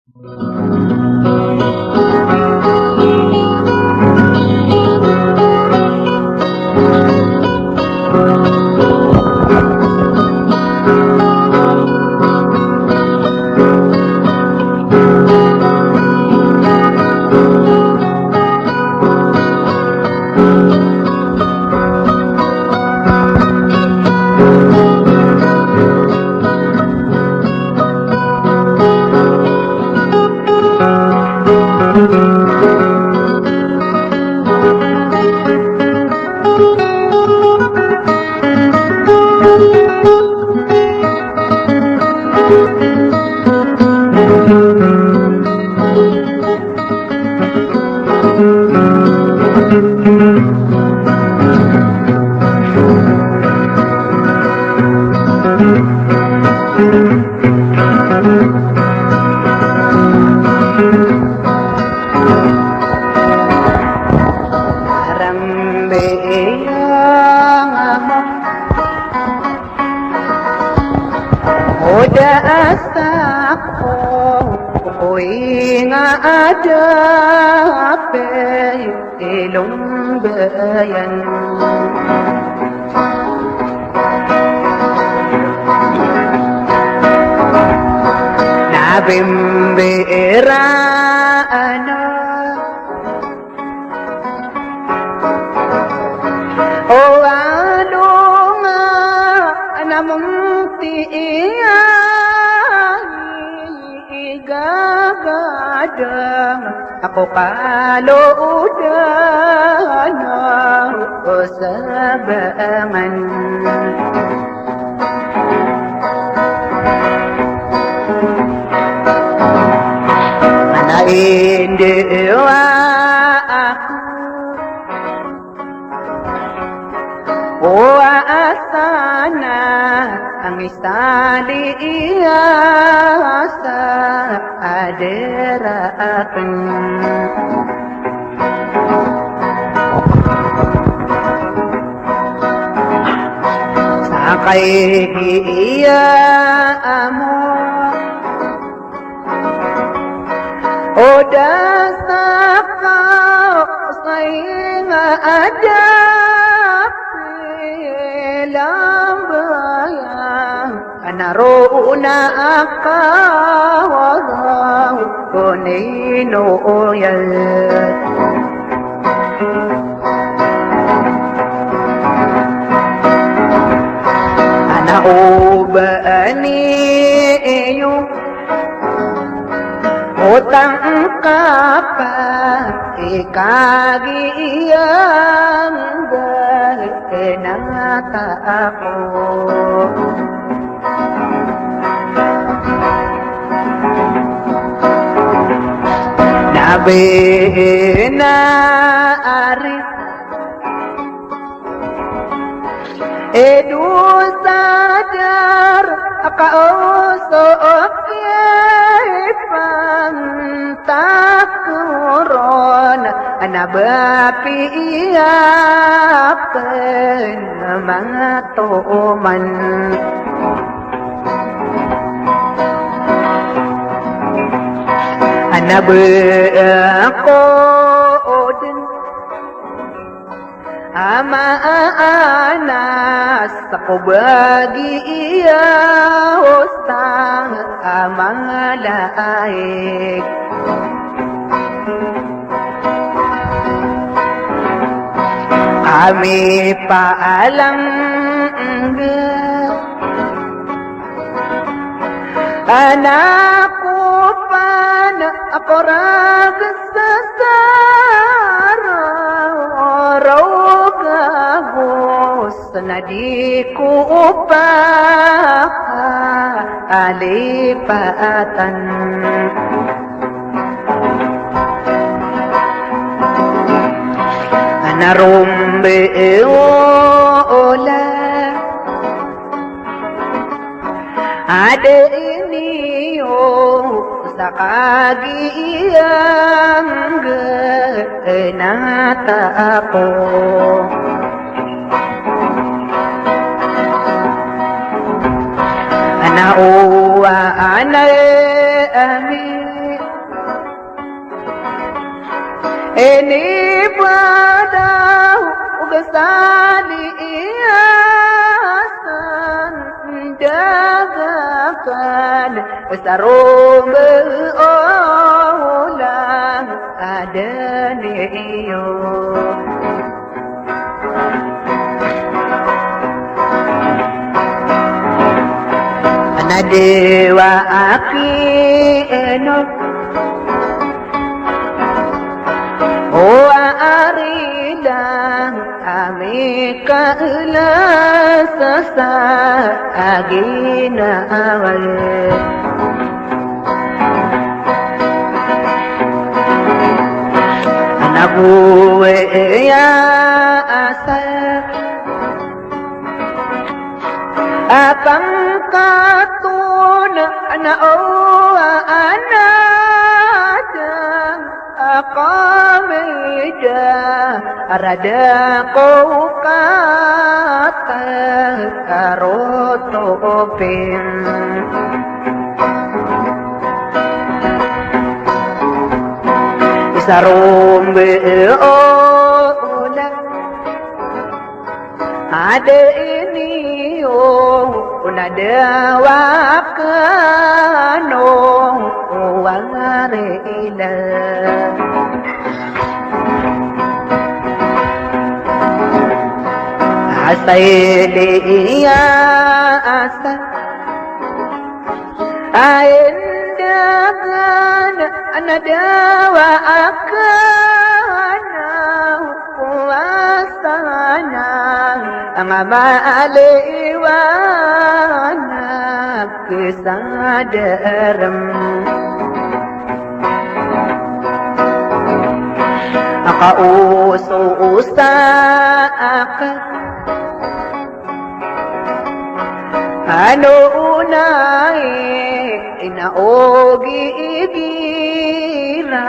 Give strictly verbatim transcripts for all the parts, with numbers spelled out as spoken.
O da a sako, o inga a da a pey ilombayan. Na bimbiiraan o alongan a mongtiyan i gagadam ako kalodan o sabangan. Ana indiwa ako o asana a ngisali iya sa adera aken. Sakay ki iya amo o da saka sa inga a da pilambayan. Ana roo na akawaraw ko nino oyat. Ana o ba ani iyo o tangkapa i kagiyang ba kenata ako. Na bena ari e dosa dar a kaoso o kipantak ron ana ba piya pen matoman. Ana ba ako den a maanas ako bagi iya osta a malaik. Ami paalang Ana ko pan a korag sa saraw gagos na di ko pakaalipatan. Ana rombe ola a da iniyo sa kagiyang genata ako. Ana owa ana ami Ini padaw o gasali iyasan dagakan sa rombe o olang aden iyo. Ana dewa aki eno o arila ami ka ela sasa agina awal. Ana buwe ya asa apangkatona ana owa ana dang akamida arada ko kata karotopin. Isa rombe o ola ade ini o na dawa kano o wari ila. Asa ili iya asa Ain dagan ana dawa akana kuwasana anga maliwana kisadarem. Aka uso usa aka Ano unay ina ogi igira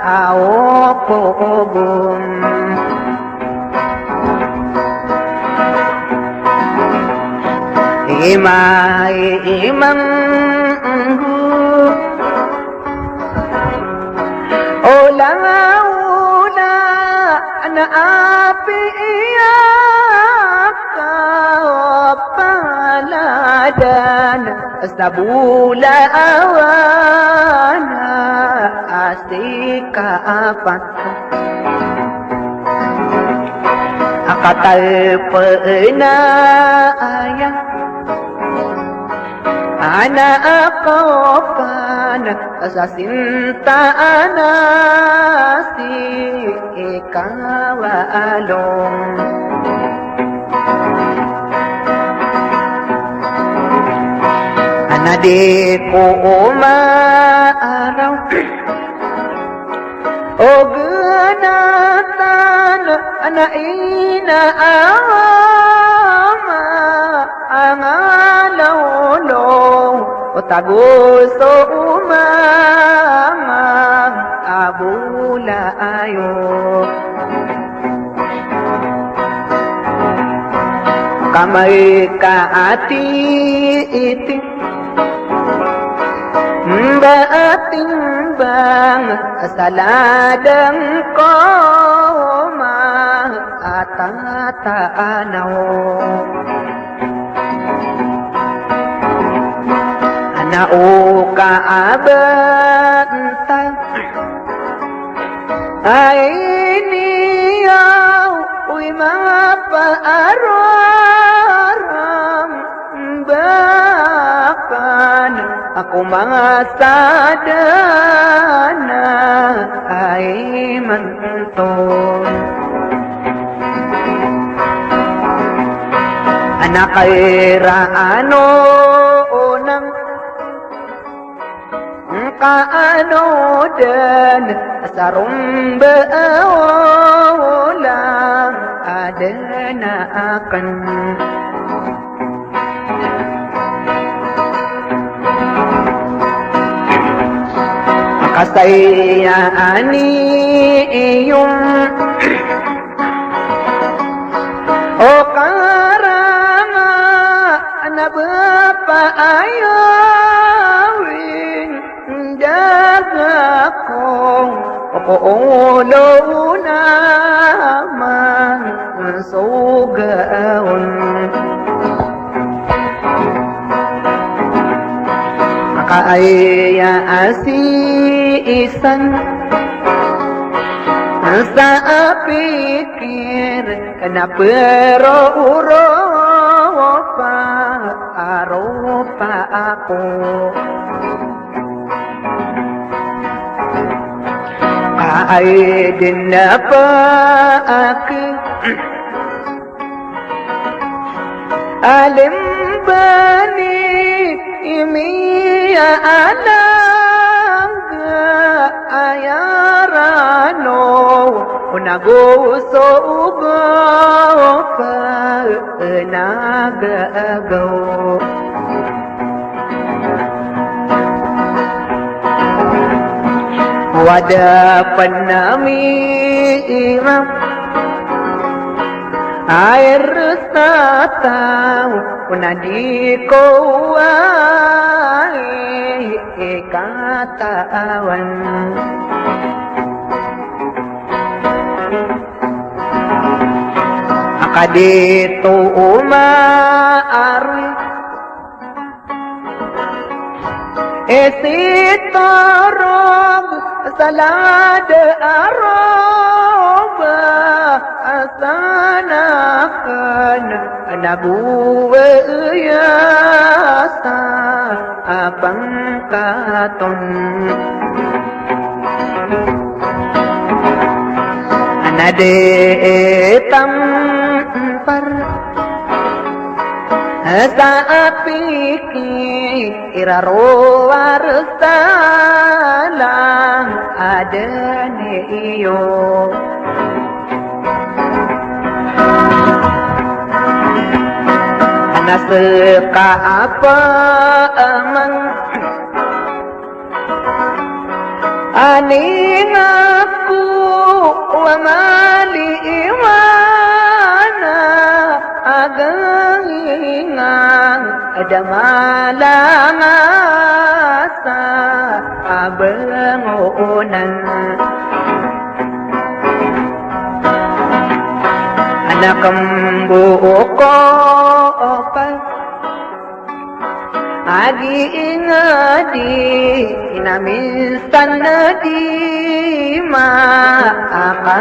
awo ko ogon. Ima imang enggo. O langaw na apiya ka paladan sa bolawan a sikapan. Akatay pena aya Ana akopan sa sinta ana si ikawalong. Ana di ko umaaraw. O genatan ana ina ama angalolo o tago so umama abula ayo. Kamay ka ati iti Mba a timbang a saladang ko ma a tatanaw. Ana o kaabantay Ay niyaw, oy, mapaarorong bakan ako manga sadana ay manto. Ana kay ra ano onang Ngka ano den sa romba a olang a den a aken. Kasayaan iyo. O karama na bapa ayawin daga ko o Olo na man so gaon. Makaaya si isan sa apikir na pero uro pa aro pa ako. Kaay din na pa aki. Alim bani imiya alang ayarano unago so ugo pa nagagaw. Wada panami iram air sa taw na di ko ay ikatawan. Akadito umaari Isitorog sa lada a roba a sana kan a nabuwaya sa a pangkaton. A na di tampar sa apiki iraro a resa lang a dani iyo. A na seka a paamang Aning ako a mali iwana a gangingang a da malanga sa a bangonan. A na kembo ko pa Agi ingadi na minsan na di maakasero.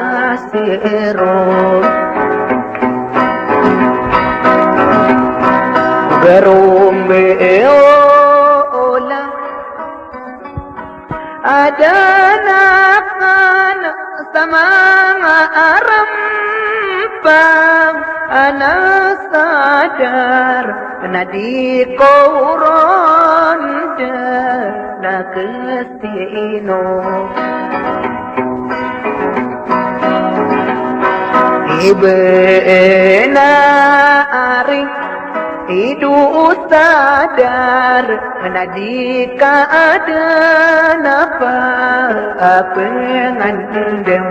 Berumbe ola Aden aken sa manga arempang a na sadar na di ko ron den a kesino. Iben a ri Ido o sadar na di ka aden a pangandem.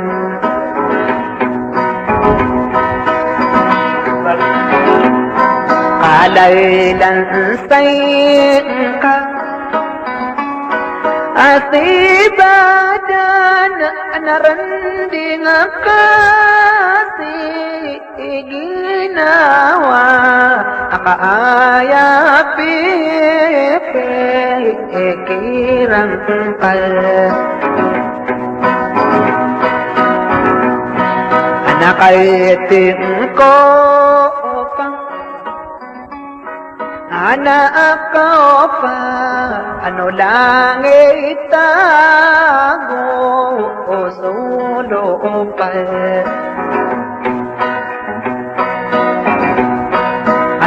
Kalailan sa ingka a si badan na rending a kasi Iginawa a kaaya pipikiran ka. A na kaiting ko pa. A na ako pa, ano lang itago o solo pa.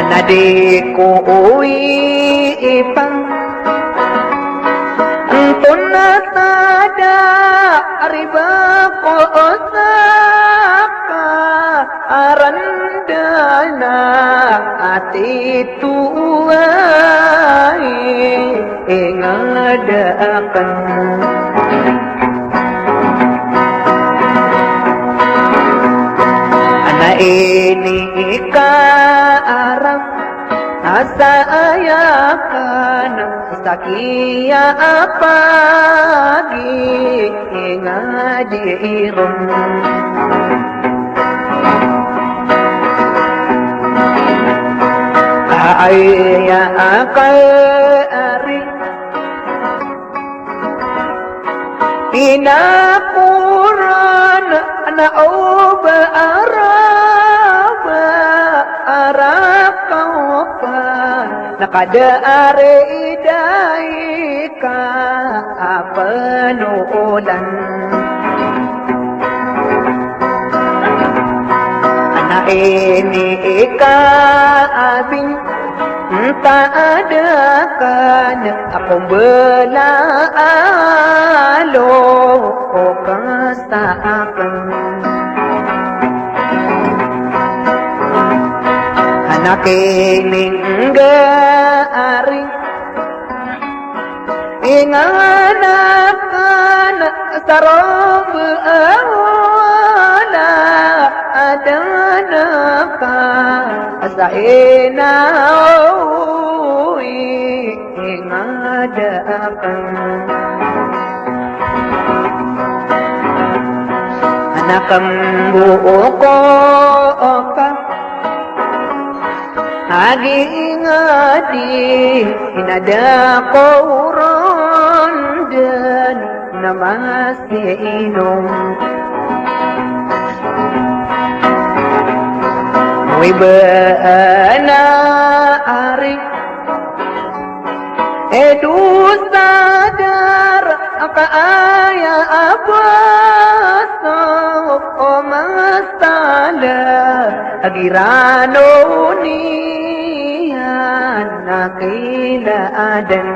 A na di ko iipang, antonaa sa da a riba ko o saka. Aran dana a tito a inged aken. A na inikaarap a sa aya aken sa kiyaapagi Ngadi iron. Aya akal ari. Inakoran na oba araba arakaw pa. Na kada ari idai ka a panolan. Ana ini ika abin ta adakan ako bela alo o kasaakan. Ana kining ga ari inganakan sa romb a wala adanaka sa ina o ingadakan. Ana kambo oko oka Agi ngadi inada ko ron den na masinom. Wi bena ari e dosa dar ka aya a baso o masala a girano niyan a kila aden.